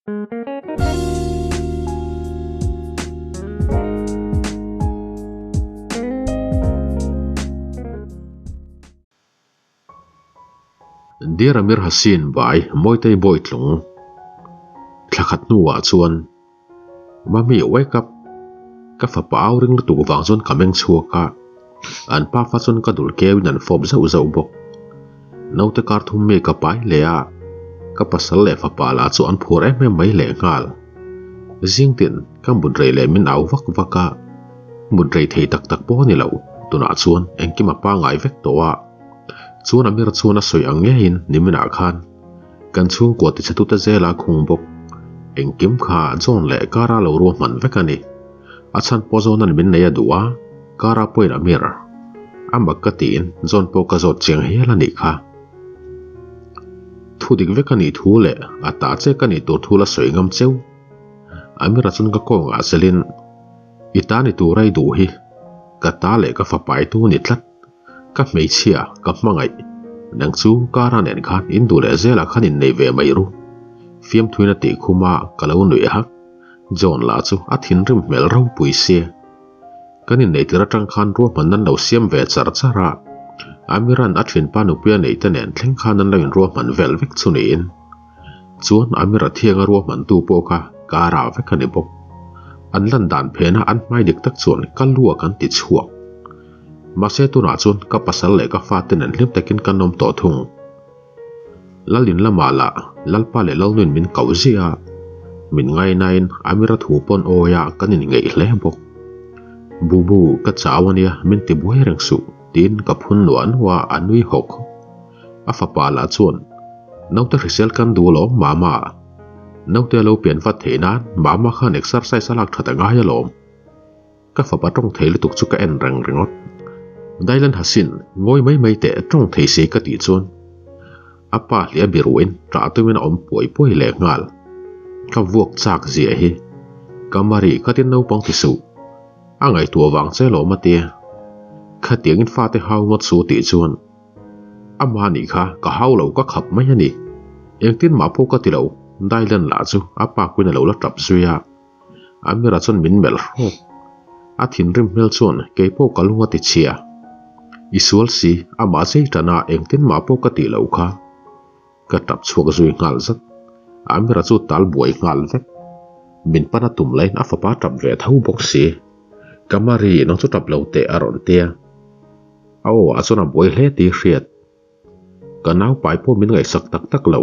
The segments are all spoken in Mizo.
Dear Amir Hasin by Mawitei Bawitlung Thla khat hnuah chuan Mummy wake up Ka fapa au ring lutuk vang chuan ka meng chhuak a, an pafa chuan ka dul keuin an fawp zauh zauh bawk. Naute kar thum mi ka pai leh a, ka pasal leh fapa lah chu an phur em em mai leh nghal. Zing tin ka mut rei leh min au vak vak a, mut rei thei tak tak pawh a ni lo, tunah chuan engkim a pangngai vek tawh a. Chuan Amir chuan a sawi ang ngeiin niminah khan kan chhungkua tichhetute zela khung bawk. Engkim kha John leh Kara lo ruahman vek a ni. A chhan pawh John-a'n min nei a duh a, Kara pawhin Amir. A mak ka tiin John pawh ka zawt chiang hial a nih kha. Thu dik vek a nih thu leh a ta che ka nih tur thu la sawi ngam cheu. Amir-a chuan ka kawngah zelin, I ta ni tura i duh hi ka ta leh ka fapai tu a ni tlat. Ka hmeichhia, ka hmangaih. Nang chu Kara nen khan in duh leh zelah khan innei ve mai ru. Fiamthuin a tih khum a, ka lo nuih hak. John lah chu a thinrim hmel ropui sia. Kan innei tir atang khan ruahman nan lo siam ve char char a. Amiran a thinpa nupui a neih te nen thleng khan an lo inruahman vel vek chu niin. Chuan Amira thianga ruahmantu pawh kha Kara vek a ni bawk. An lan dan phena an hmai dik tak chuan ka lua kan ti chhuak. Mahse tunah chuan ka pasal leh ka fate nen hlim takin kan awm tawh thung. Lalin lamah lah Lalpa leh Lalnuin min kauh ziah a, min ngainain Amira thu pawn awia kan inngeih hle bawk. Bubu, ka chau ania, min ti buai reng suh, tiin ka phun nuah nuah a, a nui hawk hawk. A fapa lah chuan, Naute hrisel kan duh alawm, Mama. Naute a lo pian vat theih nan Mama khan exercise a lak that a ngai alawm. Ka fapa tawng thei lutuk chu ka en reng ringawt. Dailan Hasin, ngawi mai mai teh tawng thei si ka tih chuan a pa hliah biruin ṭah tumin a awm puai puai leh nghal. Ka vuak chak ziah hi. Kamari khatin naupang ti suh. A ngaihtuah vang che lawm a tia. Khatiangin fate hau ngawt su tih chuan Amah nih kha ka hau lo ka khap mai a ni. Engtin mah pawh ka ti lo, Dailan lah chu a pa kuin a lo la tap zui a. Amira chuan min melh hrawk. A thinrim hmel chuan kei pawh ka lung a ti chhia. I sual si, amah zei tan a engtin mah pawh ka tih loh kha. Ka tap chhuak zui nghal zat. Amira chu tal buai nghal vek. Min pan a tum laiin a fapa tap ve tho bawk si. Kamari, nang chu tap lo teh a rawn tia. A aw ah chuan a buai hle tih hriat. Ka nau pai pawh min ngaihsak tak tak lo.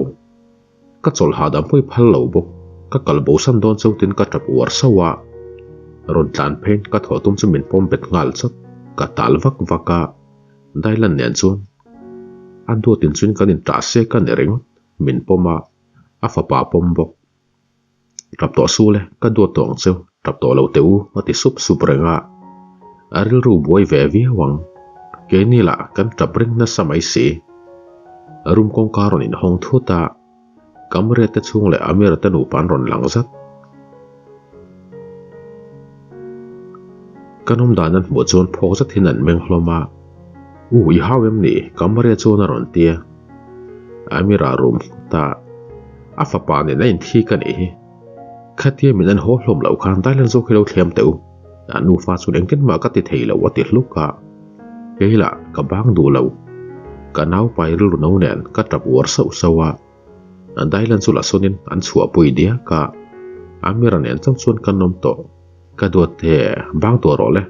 Ka chawlh hahdam pawh i phal lo bawk. Ka kal bosan dawn chautin ka tap uar sauh a. Rawn tlan pheiin ka thawh tum chu min pawm bet nghal chawt. Ka tal vak vak a. Dailan nen chuan a duatin chuin kan inṭah sek a ni ringawt. Min pawm a, a fapa pawm bawk. Tap tawh su le, ka duat tawh ang cheu, tap tawh lo teh u, a ti sup sup reng a. A rilru buai ve viau ang. Keini lah kan tap ring nasa mai si. Room kawngka rawn inhawng thut a, Kamriat te chhung leh Amira te nupa an rawn lang zat. Kan awm dan an hmuh chuan phawk zet hian an meng hlawm a. U, i hau em ni? Kamriat chuan a rawn ti a. Amira room ta a fapa nen a inthi ka nih hi. Khatia min an haw hlawm loh khan Thailand zawk hi lo thlem teh u. A nufa chuan engtin mah ka ti thei lo a ti hluk a. Kei lah ka bang duh lo. Ka nau pai rilru no nen ka tap uar sauh sauh a. Thailand chu la sawnin an chhuahpui diak a. Amira nen chauh chuan kan awm tawh. Ka duat te, bang tawh rawh le.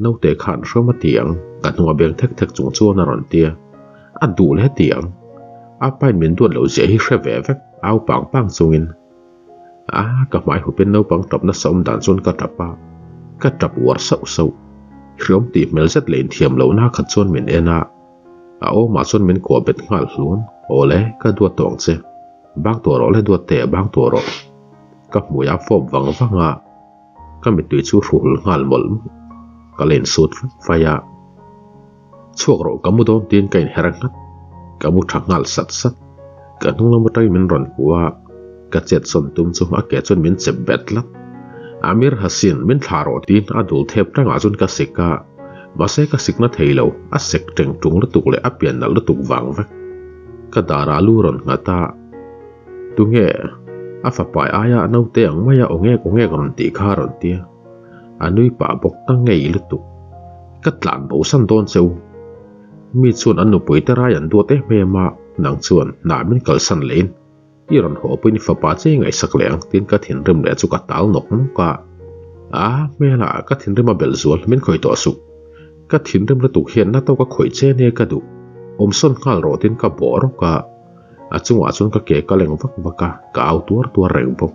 Naute khan hrawm a ti ang, ka hnunga beng thek thek chung chuan a rawn ti a. A duh le ti ang. A pain min duat loh zia hi hre ve vek, au pang pang chungin. A, ka hmai hupin naupang tap nasa awm dan chuan ka tap a, ka tap uar sauh sauh. Hriawm tih hmel zet leh inthiam lohna khat chuan min en a. A awmah chuan min kuah bet nghal hlun. Aw le, ka duat tawh ang che. Bang tawh rawh le duat teh, bang tawh rawh. Ka hmui a fawp vang vang a, ka mittui chu hruhul nghal mawlh mawlh. Ka la insut fai fai a. Chhuak rawh ka mu dawn tiin ka inher nghat. Ka mu tha nghal sat sat. Ka hnung lam atangin min rawn hmu a, ka chet sawn tum chu a ke chuan min chep bet tlat. Amir Hasin, min thlah rawh tiin a dul thep tangah chuan ka sik a, mahse ka sikna thei lo, a sek teng tung lutuk leh a pian nalh lutuk vang vek. Ka darah lu rawn nghat a, Tunge? A fapa aia naute ang maia aw ngek aw ngek rawn tih kha a rawn tia. A nui pah bawk ka ngei lutuk. Ka tlan bo san dawn che u. Mi chuan an nupui te rai an duat em em a, nang chuan hnah min kalsan lehin i rawn haw pawhin i fapa che i ngaihsak leh ang tiin ka thinrim leh chu ka tal nawk nawk a. A hmelah ka thinrim a belh zual min khawih tawh suh. Ka thinrim lutuk hian na tawka khawih che nia ka duh. Awmsawn nghal rawh tiin ka bawh rawk a. A chungah chuan ka ke ka leng vak vak a, ka au tuar tuar reng bawk.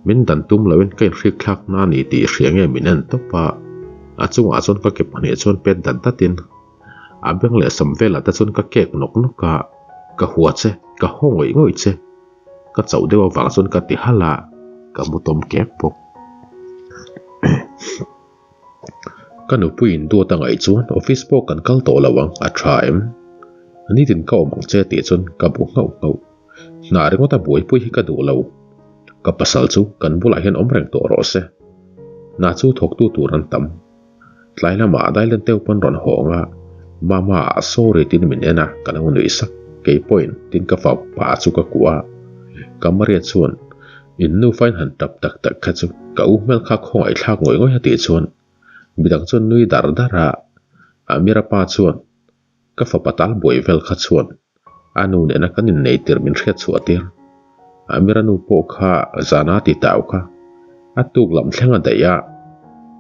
Min dan tum loin ka inhrik thlak na a ni tih hria nge min en tawp a. A chungah chuan ka ke pahnih chuan pet dat datin a beng leh sam velah te chuan ka kek nawk nawk a, Ka hua che, ka haw ngawih ngawih che. Ka chauh deuh avang chuan ka ti halh a, ka mu tawm kek bawk. Ka nupuiin duat a ngaih chuan office pawh kan kal tawh lo ang, a tha em? Nitin ka awm ang che tih chuan ka bu nghauh nghauh. Hna ringawt a buaipui hi ka duh lo. Ka pasal chu kan bulah hian awm reng tawh rawh se. Hna chu thawktu tur an tam. Tlai lamah Dailen teuh pawn rawn hawng a, Mama sorry tiin min en a, ka lo nuih sak. Kei pawhin tin ka fa pa chu ka kuah a. Ka Maria chuan In nufa in han tap tak tak kha chu ka u hmel kha khawngaih thlak ngawih ngawih a tih chuan midang chuan nui dar dar a, Amira pa chuan ka fapa tal buai vel kha chuan a nu nena kan innei tir min hriat chhuah tir. Amira nu pawh kha zana ti tau kha a tuk lam thleng a daih a,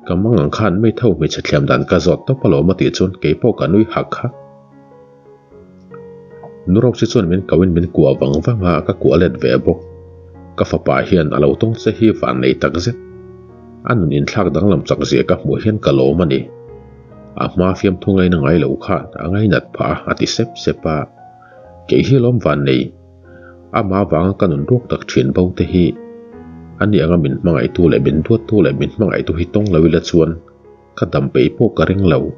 ka mang ang khan mei tho hmeichhe thliam dan ka zawt tawp alawm a tih chuan keipawh ka nui hak hak. Nuroxy chuan min koin min kuah vang vang a, ka kuah let ve bawk. Ka fapa hian a lo tawng che hi van nei tak zet. A nun inthlak danglam chak zia ka hmuh hian ka lawm a ni. A hma fiamthu ngaina ngai lo khan a ngainat phah a, a ti sep sep a. Kei hi lawm van nei. Amah avanga ka nun ruak tak thin bo te hi ani anga min hmangaihtu leh min duattu leh min hmangaihtu hi tawng lo ila chuan Ka dam peih pawh ka ring lo.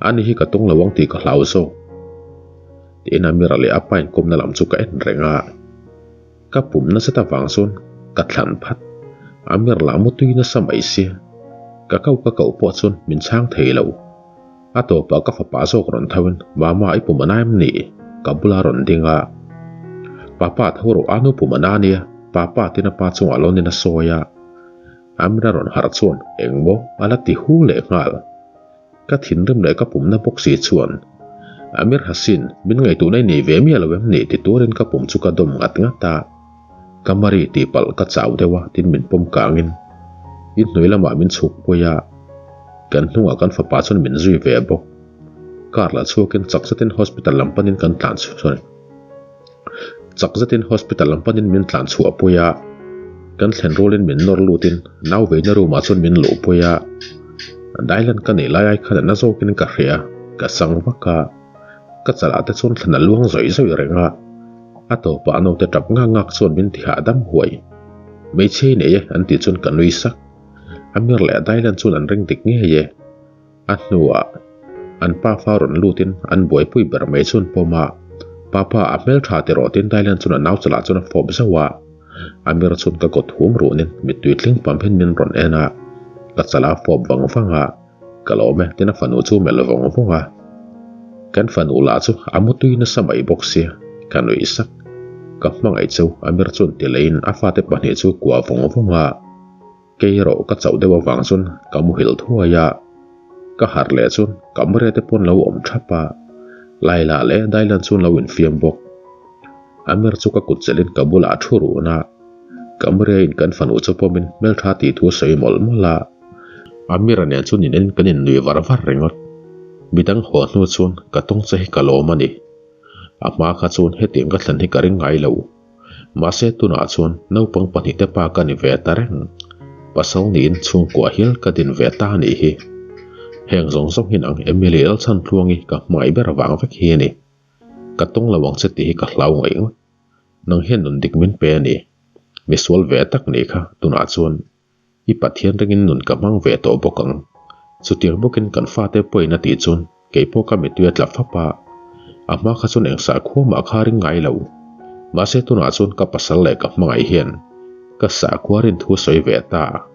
Ani hi ka tawng lo ang tih ka hlau zawk. Tiin Amira leh a pa inkawmna lam chu ka en reng a. Ka pum nasa ta vang chuan ka thlan phat. Amir lah mutui nasa mai sia. Ka kau ka koh pawh chuan min chhang thei lo. A tawpah ka fapa zawk rawn tho in, Mama i pum a na em ni? Ka bula rawn ding a. Papa tho rawh anu pum a na ania, Papa tiin a pa chungah lawnin a sawi a. Amira rawn harh chuan engmaw a la ti hu leh nghal. Ka thinrim leh ka pumna bawk si chuan Amir Hasin min ngaihtuhna i nei ve miah lo em ni ti tuarin ka pum chu ka dawm ngat ngat a. Ka Mari tihpalh ka chau deuh a tin min pawm kangin inhnuai lamah min chhuk pui a, kan hnungah kan fapa chuan min zui ve bawk. Car la chhuakin chak zetin hospital lam panin kan tlan sorry. Chak zetin hospital lam panin min tlan chhuah pui a, kan thlen rualin min nawr lutin nau veina room ah chuan min luh pui a, Dailan ka neih lai ai khan a na zawkin ka hria, ka sang vak a, ka chalah te chuan thlan a luang zawih zawih reng a, a tawpah naute tap ngak ngak chuan min ti hahdam huai. Hmeichhia i nei e an tih chuan ka nui sak, Amir leh Dailan chuan an ring dik ngei e. A hnuah an pafa rawn lutin an buaipui ber mai chuan pawm a, Papa a hmeltha ti rawh tin Thailand chuan a nau chalah chuan a fawp zauh a, Amir chuan ka kawt hum runin mittui tling pam hian min rawn en a, ka chala fawp vang vang a, ka lawm e tin a fanu chu melh vawng vawng a, kan fanu lah chu a mutui nasa mai bawk sia, ka nuih sak, ka hmangaih chu Amir chuan ti leiin a fate pahnih chu kuah vawng vawng a. Kei erawh ka chauh deuh avang chuan ka muhilh thuai a, ka harh leh chuan ka mare te pawn lo awm thap a, Laila leh Dailan chuan lo infiam bawk. Amir chu ka kut chelhin ka bulah a thu run a, ka mare in kan fanu chu pawmin hmeltha tih thu sawi mawlh mawlh a. Amira nen chuan in en kan innui var var ringawt. Midang haw hnu chuan ka tawng che hi ka lawm a ni. A hma kha chuan hetiang ka thlen hi ka ring ngai lo. Mahse tunah chuan naupang pahnihte pa ka ni ve ta reng. Pasal niin chhungkua hial ka din ve ta a nih hi. Heng zawng zawng hi nang Emily Lalchhantluangi ka hmangaih ber vang vek hi a ni. Ka tawng lo ang che tih hi ka hlau ngaih ngawt. Nang hian nun dik min pe a ni. Misual ve tak nih kha tunah chuan i Pathian ringin nun ka hmang ve tawh bawk ang. Chutiang bawkin kan fate pawhin a tih chuan kei pawh ka mittui a tla fap a, a hma kha chuan eng sakhua mah kha ring ngai lo. Mahse tunah chuan ka pasal leh ka hmangaih hian ka sakhua rin thu sawi ve ta.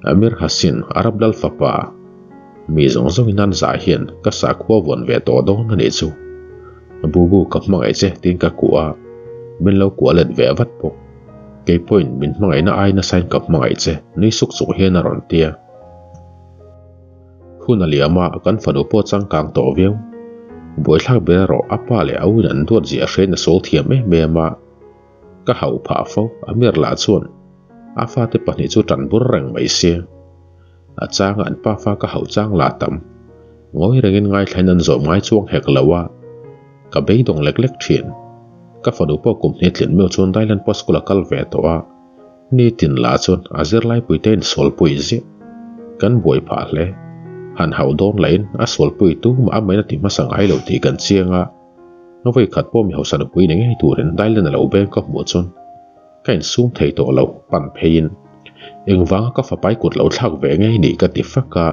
Amir Hasin, Arab lal fapa, mi zawng zawngin an zah hian ka sakhua vawn ve tawh dawn a nih chu. Bubu ka hmangaih che tiin ka kuah a, min lo kuah let ve vat bawk. Kei pawhin min hmangaihna ai nasain ka hmangaih che, nui suk suk hian a rawn ti a. Hun a liam a, kan fanu pawh changkang tawh viau. Buaithlak ber erawh a pa leh a uin an duat ziah hrein a sawl thiam em em a. Ka hauh phah fo, Amir lah chuan a fate pahnih chu tan bur reng mai sia. A changa an pafa ka hauh chang lah tam. Ngawi rengin ngaithlain an zawm ngai chuang hek lo a, ka beidawng lek lek thin. Ka fanu pawh kum hnih tlin meuh chuan Dailan pawh school a kal ve tawh a, nitin lah chuan a zirlaipui te in sualpui ziah. Kan buai phah hle. Han hauh dawn lahin a sualpui tumah a main a ti hmasa ngai lo tih kan chiang a, vawi khat pawh mi hausa nupui ni ngei turin Dailan a lo beng ka hmuh chuan Ka insum thei tawh lo, pan pheiin engvanga ka fapai kut lo thlak ve ngei ni ka ti fak a,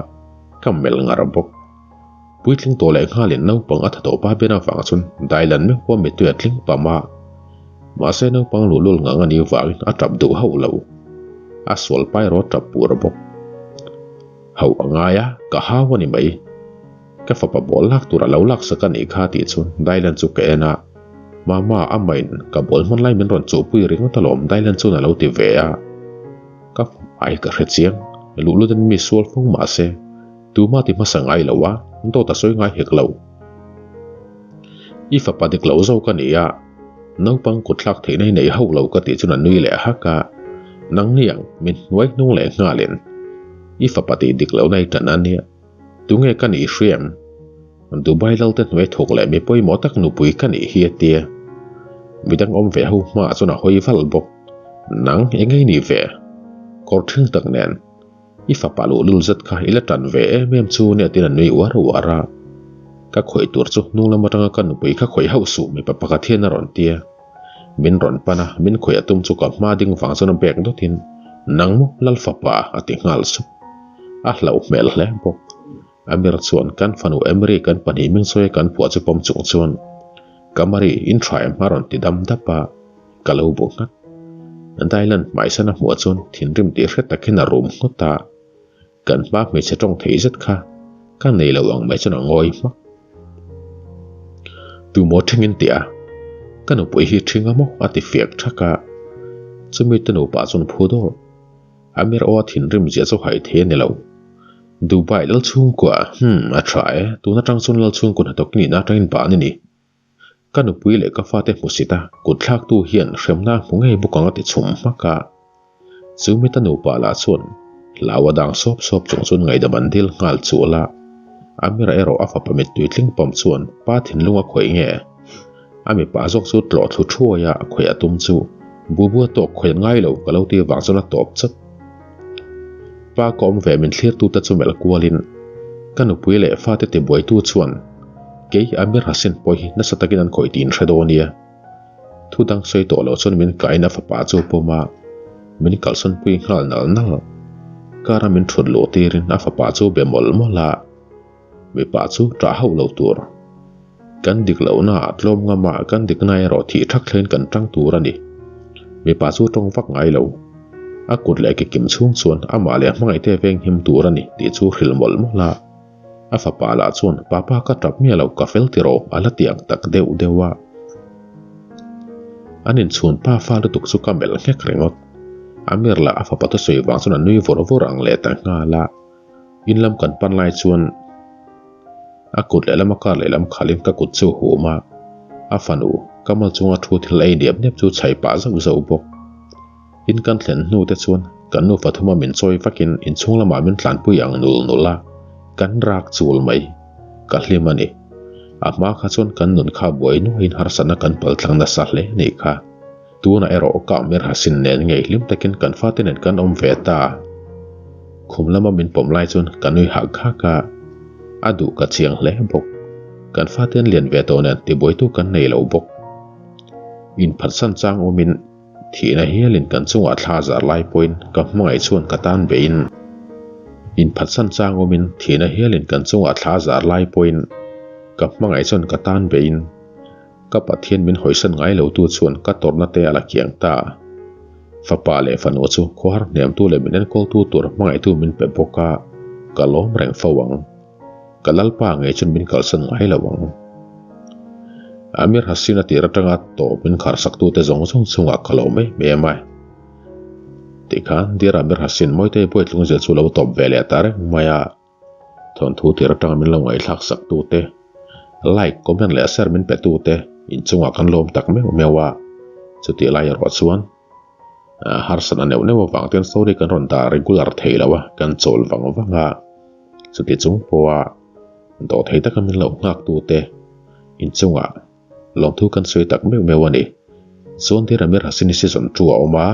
ka melh ngar bawk. Puitling tawh leh nghalin naupang a tha tawh pa Ben avang chuan dailan meuh pawh mittui a tling pam a, mahse naupang luhlul ngang a nih vangin a tap duh hauh lo. A sual pai rawh tap pur bawk. Hauh a ngai a, ka hau a ni mai. Ka fapa ball lak tur a lo laksak a nih kha tih chuan Dylan chu ka en a, Mama, amahin ka ball hman lai min rawn chuhpui ringawt alawm Dylan chuan a lo ti ve a. Ka fapa hi ka hre chiang, luhlutin mi sual fo mah se, tuma ti hmasa ngai lo a, dawt a sawi ngai hek lo. I fapa dik lo zawk a ni a, naupang kutthlak theihna hi nei hauh lo ka tih chuan a nui leh hak a, Nangniang min hnuai hnung leh nghalin i fapa tih dik lohna i tan a nia. Tunge ka nih hriam? Dubai lalte hnuai thawk leh mi pawimawh tak nupui ka nih hi a tia. Midang awm ve ho hmaah chuan a hawi valh bawk. Nang eng ei ni ve? Kawr thing tak nen i fapa luhlul zet kha i la tan ve em em chu nia tiin a nui uar uar a. Ka khawih tur chu hnung lam atanga ka nupui kha khawih hauh suh mipa pakhat hian a rawn tia. Min rawn pan a, min khawih a tum chu ka hma ding vang chuan a bek dawtin, Nang maw Lal fapa? a ti nghal sup. A hlauh hmel hle bawk. Amir chuan kan fanu Emri kan pahnih hming sawi a kan phuah chu pawm chung chuan Kamari in tha em a rawn ti dam dap a, ka lo bu nghat. Dylan hmaisan a hmuh chuan thinrim tih hre takin a rum nghawt a, kan hma hmeichhe tawng thei zet kha ka nei lo ang mai chuan a ngawi hmak. Tumaw thingin tih a, ka nupui hi thing a maw a ti fiak thak a, chumi te nupa chuan phu dawrh. Amir aw a thinrim zia chu haih thei a ni lo. Dubai lal chhungkua, hmm, a tha e, tun atang chuan lal chhungkua hnathawk nihna atangin ban i ni. Ka nupui leh ka fate hmusit a, kutthlaktu hian hremna a hmu ngei bawk ang a ti chhum hmak a. Chu mita nupa lah chuan hlau a dang sawp sawp chung chuan ngaihdam an dil nghal chual a. Amira erawh a fapa mittui tling pawm chuan pa thinlung a khawih nge? A mipa zawk chu tlawh thlu thuai a khawih a tum chu Bubu a tawk khawih an ngai lo ka lo ti vang chuan a tawp chat. Pa ka awm ve min thlir tute chu melh kualin ka nupui leh fate tibuaitu chuan kei Amir Hasin pawh hi nasa takin an khawih tiin hre dawn nia. Thu dang sawi tawh loh chuan min kain a fapa chu pawm a, min kalsawn pui nghal nal nal. Car a min thut luh tirin a fapa chu be mawlh mawlh a. Mipa chu ṭah hauh lo tur. Kan dik lohnaah tlawm ngam a, kan dikna erawh thih ṭhak thlein kan ṭang tur a ni. Mipa chu ṭawng vak ngai lo. A kut leh ke kim chhung chuan amah leh a hmangaihte veng him tur a ni tih chu hrilh mawlh mawlh a. A fapa lah chuan, Papa ka ṭap miah lo, ka fel tiraw a la ti ang tak deuh deuh a. An inchhun pa fa lutuk chu ka melh nghek ringawt. Amir lah a fapa thusawi vang chuan a nui vawr vawr ang leh ta nghal a. In lam kan pan lai chuan a kut lehlam a kar lehlam khalhin ka kut chu a hum a, a fanu Kamal chunga thu thil ei niap niap chu chhai pah zauh zauh bawk. In kan thlen hnu te chuan kan nufa thuma min chawi vakin inchhung lamah min tlanpui ang nul nul a, kan rak chul mai. Ka hlim a ni. A hma kha chuan kan nun kha buai nuaiin harsatna kan paltlang nasa hle a nih kha. Tunah erawh ka Amir Hasin nen ngei hlim takin kan fate nen kan awm ve ta. Khum lama min pawm lai chuan ka nui hak hak a, a duh ka chiang hle bawk. Kan fate an lian ve tawh nen tibuaitu kan nei lo bawk. Inphatsan chang awmin thihna hialin kan chungah thla zar lai pawhin ka hmangaih chuan ka tan beihin Inphatsan chang awmin thihna hialin kan chungah thla zar lai pawhin ka hmangaih chuan ka tan beihin Ka Pathian min hawisan ngai lo tu chuan ka tawrhna te a la kiang ta. Fapa leh fanu chu khawhar hnemtu leh min enkawltu tur hmangaihtu min pe bawk a, ka lawm reng fo ang. Ka Lalpa ngei chuan min kalsan ngai lo ang. Amir Hasin a tir atanga tawp min kharsaktute zawng zawng chungah ka lo mai mai a. Tikhan Dear Amir Hassin Mawitei Bawitlung zia chu lo tawp ve leh ta reng mai a. Thawnthu tir atanga min lo ngaihthlak sak tute, like, comment leh share min pe tute inchungah kan lawm tak meuh meuh a. Chutih lai erawh chuan harsatna neuh neuh avang ten story kan rawn dah regular thei lo a, kan chawl vang vang a. Chuti chung pawha dawh thei taka min lo nghak tute inchungah lawmthu kan sawi tak meuh meuh a ni. Chuan Dear Amir Hassin-i season 2 a awm a.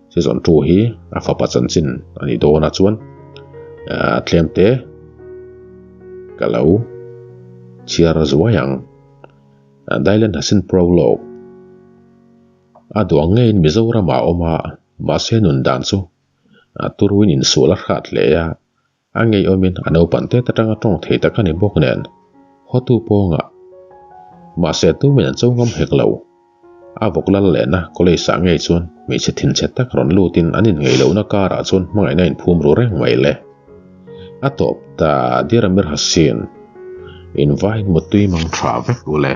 Season 2 hi a fapa chanchin a nih dawn a chuan tlem te ka lo chhiar zuai ang. Dailan Hasin Prologue a duang ngeiin Mizoram ah a awm a, mahse nun dan chu turuin insual a hrat hle a. A ngeiawmin a naupan tet atanga tawng thei tak a ni bawk nen, hotu pawngah mahse tumin an cho ngam hek lo. A vawk lal lehna college ah ngei chuan hmeichhe thinchhe tak rawn lutin an inngeih lohna karah chuan hmangaihna inphum ru reng mai le. A tawp ta Dear Amir Hassin, in vain mutui mang tha vek u le.